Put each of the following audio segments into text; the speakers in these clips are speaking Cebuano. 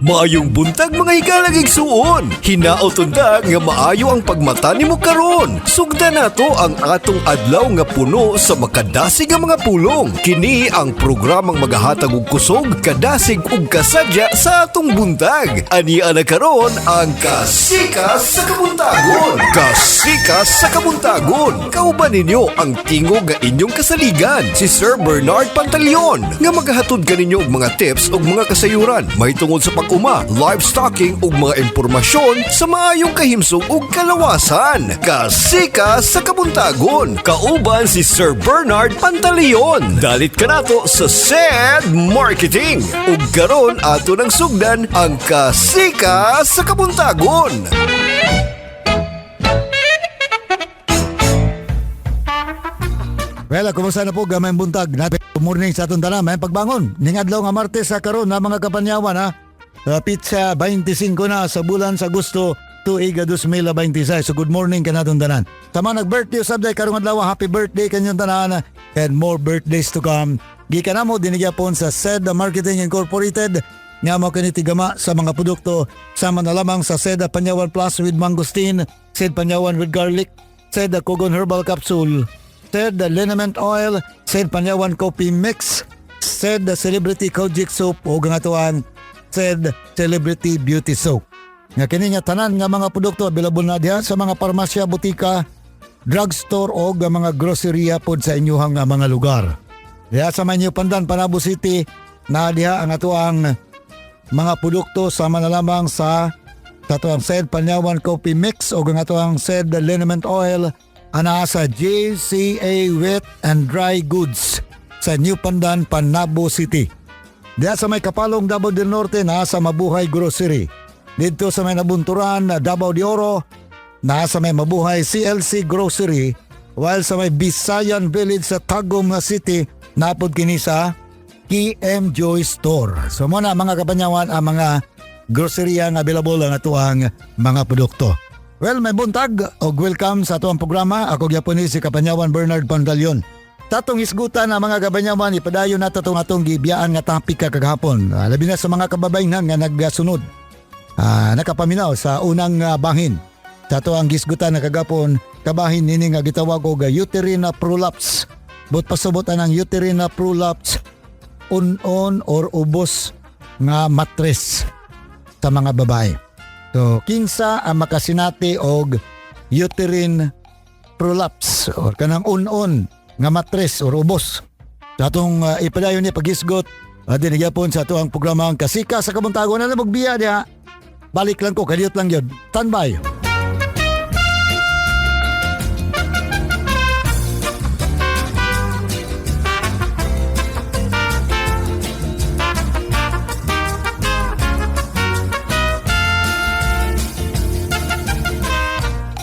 Maayong buntag, mga higalang igsuon. Hinaot unta nga maayo ang pagmata nimo karon. Sugda nato ang atong adlaw nga puno sa makadasig nga mga pulong. Kini ang programang magahatag og kusog, kadasig ug kasadya sa atong buntag. Ani ana karon ang Kasikas sa Kabuntagon. Kasikas sa Kabuntagon. Kauban ninyo ang tingog nga inyong kasaligan, si Sir Bernard Pantaleon, nga magahatod kaninyo og mga tips ug mga kasayuran mahitungod sa pag-uma, livestocking ug mga impormasyon sa maayong kahimsog ug kalawasan. Kasikas sa Kabuntagon. Kauban si Sir Bernard Pantaleon. Dalit kanato sa SED Marketing. Ug karon ato nang sugdan ang Kasikas sa Kabuntagon. Well, kumusta na po gamay buntag? Natin good morning sa atong tanan, may pagbangon. Ning adlaw nga Martes sa karon na, mga kapanyawan, ha. Pitsa 25 na sa bulan sa Agosto tuig 2026. So good morning kanatong tanan. Sa mga nag-birthday usab day karong adlaw, happy birthday kanyong tanan and more birthdays to come. Gikan namo dinhi gyapon sa SED Marketing Incorporated nga mo kini tigama sa mga produkto sama na lamang sa Seda Panyawan Plus with Mangosteen, Sed Panyawan with Garlic, Seda Kogon Herbal Capsule, Sed Liniment Oil, Sed Panyawan Coffee Mix, Sed Celebrity Kojic Soap o ang atuan Sed Celebrity Beauty Soap. Nga kini nga tanan nga mga produkto available na diha sa mga parmasya, butika, drugstore o nga mga groceria pod sa inyuhang nga mga lugar. Diha sa Manyo Pandan, Panabo City, na diha ang atuang mga produkto sama na lamang sa atuang Sed Panyawan Coffee Mix o ang atuang Sed Liniment Oil ana sa JCA Wet and Dry Goods sa New Pandan, Panabo City. Diha sa may Kapalong, Davao del Norte, naa sa Mabuhay Grocery. Dito sa may Nabunturan, Davao de Oro, naa sa may Mabuhay CLC Grocery, while sa may Bisayan Village sa Tagum City, napod kini sa KM Joy Store. So mo na, mga kapanyawan, ang mga grocery ang available ang atuang mga produkto. Well, may buntag og welcome sa atuang programa. Ako gyapon ni si Kapanyawan Bernard Pantaleon. Tatong hisgutan na, mga kapanyawan, ipadayon na tatong atong gibiyaan nga topic kagahapon. Labi na sa mga kababayen nga nagsunod. Nakapaminaw sa unang bahin. Sa ato ang gisgutan na kagapon, kabahin nini nga gitawag og uterine prolapse. But pasabot ang uterine prolapse, un-on or ubos nga matres sa mga babae. So, kinsa ang makasinati og uterine prolapse or kanang un-on nga matres or ubos? Sa atong ipadayon ni pagisgot dinhi gyapon sa atoang programa ang Kasika sa Kabuntagon na magbiya diha. Balik lang ko, kaliyot lang yun. Standby.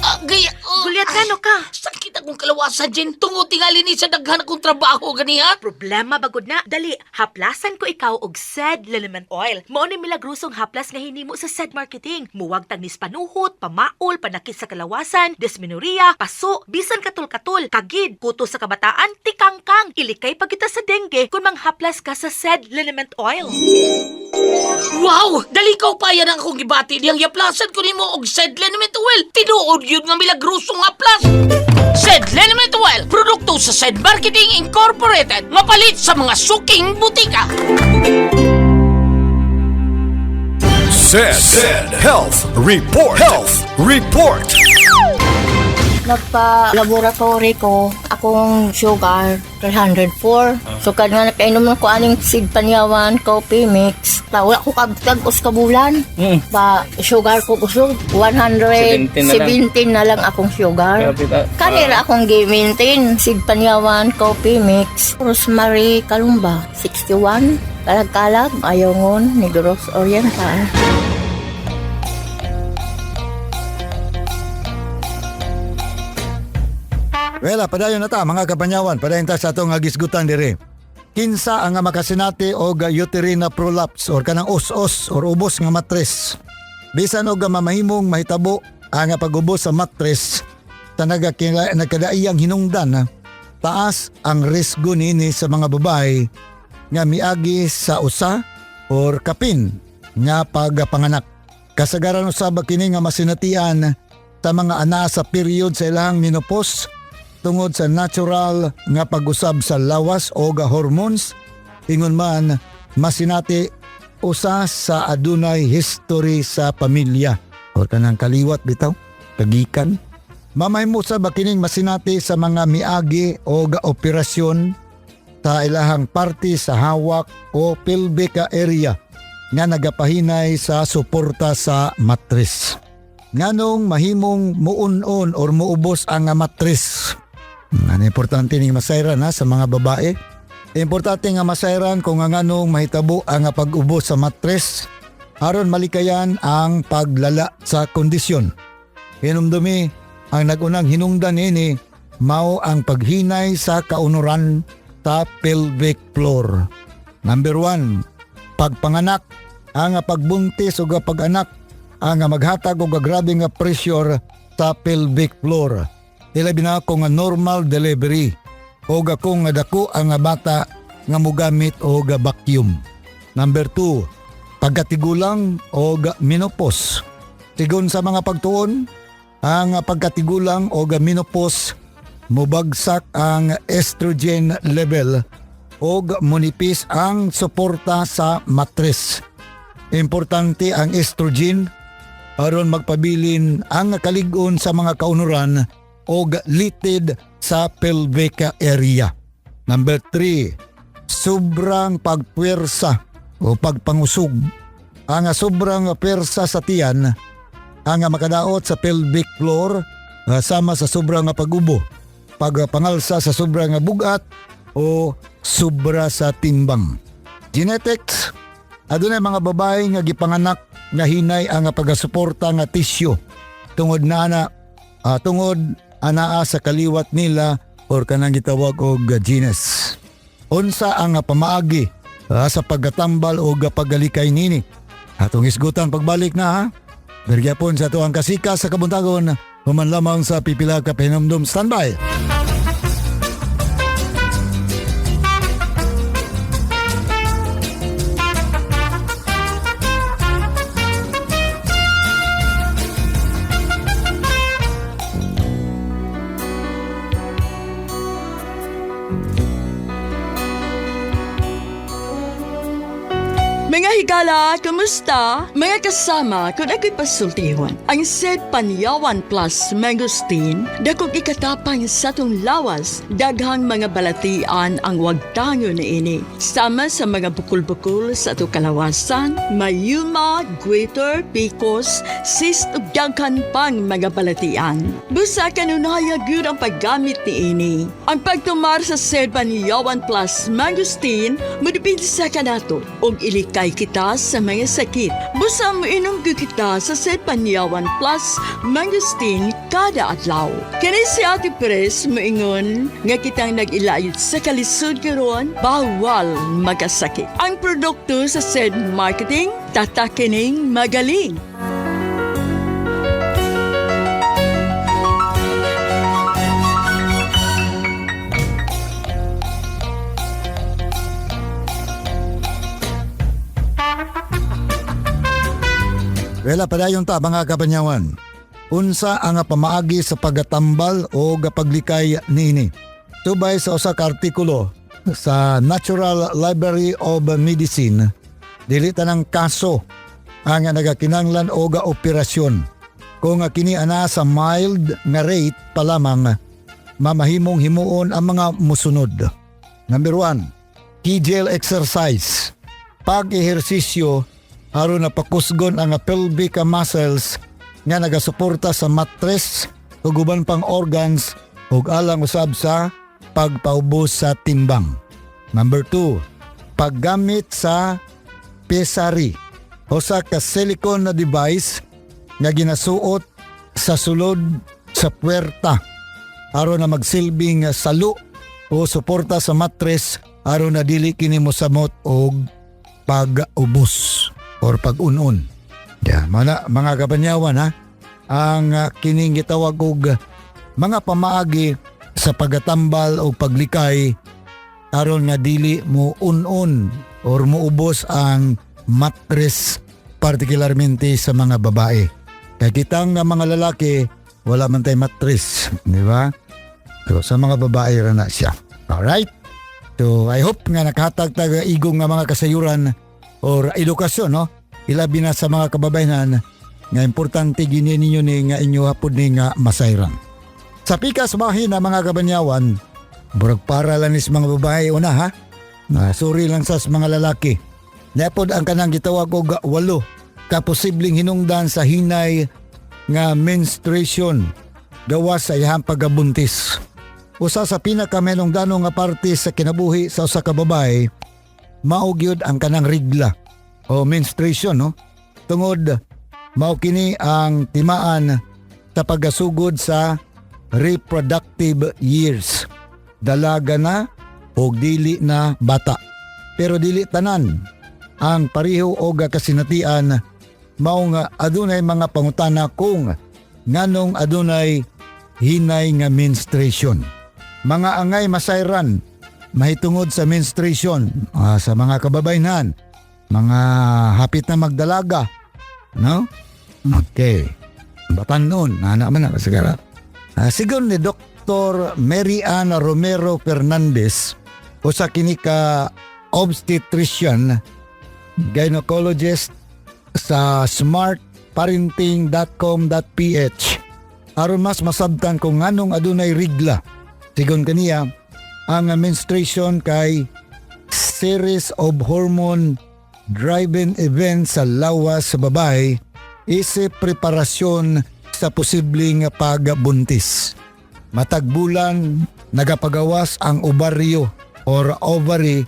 Agay, oh, Gulyat ka, no ka? Sakit akong kalawasan, Jen. Tungod tingali ni sa daghan akong trabaho, ganiha. Problema bagod na. Dali, haplasan ko ikaw og Sed Liniment Oil. Mao ni milagrosong haplas nga hinimo sa Sed Marketing. Muwag tag panuhot, pamaol, panakit sa kalawasan, dysmenorrhea, paso, bisan katul-katul, kagid, kuto sa kabataan, tikangkang. Ilikay pagita sa dengue kung manghaplas ka sa Sed Liniment Oil. Wow! Dali ka upayan ang akong gibati diyang yaplasan ko nimo og Sed Liniment Oil. Tinuod yun nga milagrosong haplas. Sed Liniment Oil, produkto sa Sed Marketing Incorporated. Mapalit sa mga suking butika. Sed Health Report. Health Report. Nagpa-laboratory ko, akong sugar, 304. So, kad nga nakainom na ko aning Sig Panyawan coffee mix. Ta, wala ko kagtag-os ka bulan. Pa, sugar ko kusog, 117 na lang akong sugar. Grabe ka. Kanira akong gi-maintain, Sig Panyawan coffee mix. Rosemary Kalumba, 61. Kalag-kalag, Ayongon, Negros Oriental. Well, padayon na ta, mga kapanyawan, padayon ta sa atong gisgutan dire. Kinsa ang makasinati og uterine prolapse or kanang os-os or ubos nga matres? Bisan og mamahimong mahitabo ang pag-ubos sa matres sa nagkadaiyang hinungdan, ha, taas ang risgo niini sa mga babae nga miagi sa usa or kapin nga pagpanganak. Kasagaran usab kini nga masinatian sa mga ana sa period sa ilang menopause tungod sa natural nga pag-usab sa lawas o ga hormones. Ingon man, masinati usa sa adunay history sa pamilya o kanang kaliwat bitaw, kagikan. Mamahimo sa kining masinati sa mga miagi o ga operasyon sa ilahang parte sa hawak o pelvic area nga nagapahinay sa suporta sa matris. Nganong mahimong muun-on or muubos ang matris? Ano, importante ning masayran ha, sa mga babae. Importante nga masayran kung ang anong mahitabo ang pag-ubos sa matris aron malikayan ang paglala sa kondisyon. Hinumdumi, ang nagunang hinungdan ini mao ang paghinay sa kaunuran sa pelvic floor. Number 1, pagpanganak. Ang pagbuntis ug pag-anak ang maghatag og grabe nga pressure sa pelvic floor. Ilabi na kung nga normal delivery o kung nga dako ang bata nga mogamit og vacuum. Number 2, pagkatigulang o menopause. Sigon sa mga pagtuon, ang pagkatigulang o menopause, mobagsak ang estrogen level o munipis ang suporta sa matris. Importante ang estrogen aron magpabilin ang kalig-on sa mga kaunuran o litid sa pelvic area. Number 3, sobrang pagpuwersa o pagpangusog. Ang sobrang pwersa sa tiyan ang makadaot sa pelvic floor, sama sa sobrang pag-ubo, pagpangalsa sa sobrang bugat o sobra sa timbang. Genetics, adunay mga babae nga gipanganak nga hinay ang pagasuporta nga tisyo tungod na ana tungod anaa sa kaliwat nila or kanang gitawag og genes. Unsa ang pamaagi sa paggatambal o paggalikay nini? Atong isgutan pagbalik na ha. Bergyapon sa ato ang kasika sa kabuntagon, human lamang sa pipila ka pahinumdum. Standby. Mga higala, kumusta? Mga kasama, kung ako'y pasultihon, ang said Panyawan Plus Mangosteen, dakong ikatapang sa tong lawas, daghang mga balatian ang wagtango na ini. Sama sa mga bukol-bukol sa atong kalawasan, mayuma, goiter, picos, cyst ug daghan pang mga balatian. Busa kanunaya gyud ang paggamit ni ini. Ang pagtumar sa said Panyawan Plus Mangosteen, mudipinsa kanato og ilikay kita sa mga sakit. Busa moinom gyud kita sa said Panyawan Plus Mangosteen kada adlaw. Kini si Ate Pres moingon nga kitang nag-ilayot sa kalisod karon bawal magkasakit. Ang produkto sa said marketing, tatakining magaling. Wala, padayon ta, mga kapanyawan. Unsa ang pamaagi sa paggatambal o paglikay niini? Tubay sa usa ka artikulo sa Natural Library of Medicine, dili tanang kaso ang nagakinanglan og operasyon. Kung kini ana sa mild nga rate pa lamang, mamahimong himuon ang mga musunod. Number 1, Kegel exercise. Pag-ehersisyo aron na pakusgon ang pelvic muscles nga nagasuporta sa mattress ug uban pang organs ug alang usab sa pagpaubos sa timbang. Number 2, paggamit sa pessary, usa ka silicone na device nga ginasuot sa sulod sa puwerta aron na magsilbing salo o suporta sa mattress aron na dili kini mosamot og pag-ubos or pag-unon. Yeah, mga kapanyawan ha, ang kining gitawag og mga pamaagi sa pagatambal o paglikay aron nga dili mo un-un or muubos ang mattress Partikularmente sa mga babae. Kay kitang nga mga lalaki, wala man tay matris, di ba? So, sa mga babae ra na siya. Alright? So, I hope nga nakahatag tag igong nga mga kasayuran or edukasyon, no? Ilabi na sa mga kababayenan nga importante gini ninyo ni nga inyo hapod ni nga masayran. Sa pikas bahin na mga kabanyawan, burag para lang is mga babae una ha. Na sorry lang sa mga lalaki. Napod ang kanang gitawag og walo ka posibleng hinungdan sa hinay nga menstruation gawas sa iyang pagabuntis. Usa sa pinakamenongdano nga parte sa kinabuhi sa usa ka babae, mao gyud ang kanang rigla o menstruation, no? Tungod mao kini ang timaan sa paggasugod sa reproductive years. Dalaga na o dili na bata. Pero dili tanan ang pareho og kasinatian, mao nga adunay mga pangutana kung nganong adunay hinay nga menstruation. Mga angay masayran mahitungod sa menstruation, sa mga kababayenhan, mga hapit na magdalaga, no? Okay. Batanon, ana man na sigara. Sigon ni Dr. Mary Ann Romero Fernandez, usa kini ka obstetrician gynecologist sa smartparenting.com.ph, aron mas masabtan kung nganong adunay rigla. Sigon kaniya, ang menstruation kay series of hormone driven events sa lawas sa babae isip preparasyon sa posibleng pagbuntis. Matag bulan nagapagawas ang ovaryo or ovary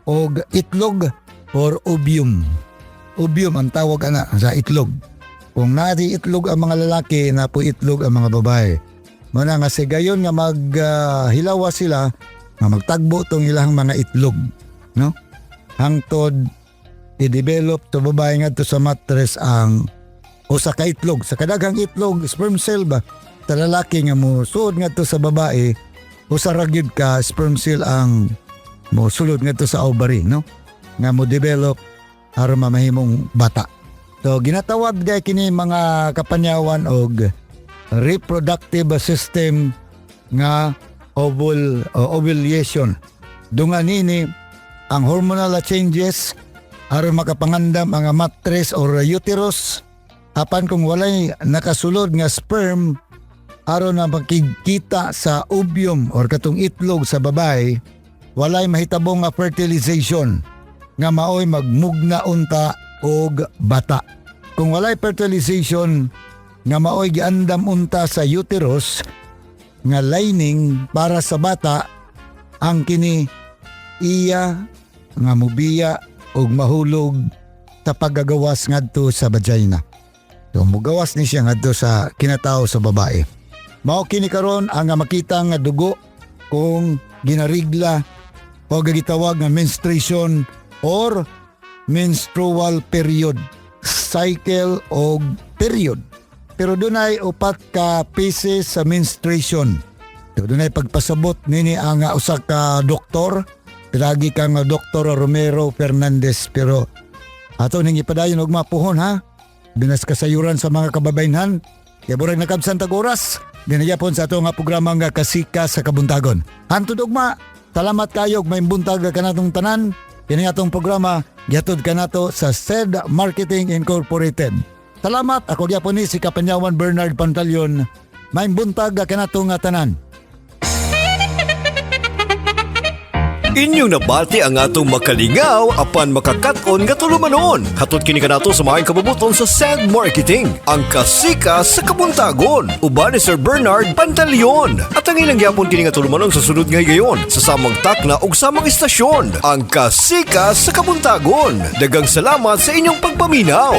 og itlog or ovum. Ovum ang tawag ana sa itlog. Kung nadi itlog ang mga lalaki, napo itlog ang mga babae. Muna nga sigayon nga maghilawa sila nga magtagbo tong ilang mga itlog, no? Hangtod i-develop to babae ngadto sa matres ang usa ka itlog. Sa kadaghang itlog, sperm cell ba, sa lalaki nga mosuod ngadto sa babae, usa ra gyud ka sperm cell ang mosulod ngadto sa ovary, no? Nga mo develop aron mamahimong bata. So ginatawag day kini, mga kapanyawan, og reproductive system nga o ovulation. Dungan nini ang hormonal changes aron makapangandam ang matres or uterus, apan kung walay nakasulod nga sperm aron na makigkita sa ovum or katong itlog sa babae, walay mahitabo nga fertilization nga maoy magmugna unta og bata. Kung walay fertilization nga maoy giandam unta sa uterus nga lining para sa bata, ang kini iya nga mubiya og mahulog sa paggagawas ngadto sa vagina. So mugawas ni siya ngadto sa kinatao sa babae. Mao kini karon ang makita nga dugo kung ginarigla o gitawag nga menstruation or menstrual period, cycle o period. Pero dunay upat ka phases sa menstruation. So, dunay pagpasabot nini ang usa ka doktor, pilagi kang Dr. Romero Fernandez, pero ato ning ipadayon og mapuhon ha. Binas kasayuran sa mga kababayenhan. Kaya burag nakabsan tag oras. Dinayapon sa ato nga programa nga Kasika sa Kabuntagon. Hantod ugma, salamat kayo ug may buntag kanatong tanan. Kini atong programa gihatod kanato sa SED Marketing Incorporated. Salamat, ako gyapon ni si Kapanyawan Bernard Pantaleon. May buntag kanatong tanan. Inyong nabati ang atong makalingaw apan makakaton nga tulumanon. Hatod kini kanato sa maayong kabubuton sa SAG Marketing, ang Kasika sa Kabuntagon. Uban ni Sir Bernard Pantaleon. At ang ilang gyapon kini nga tulumanon sa sunod nga higayon sa samang takna ug samang istasyon, ang Kasika sa Kabuntagon. Dagang salamat sa inyong pagpaminaw.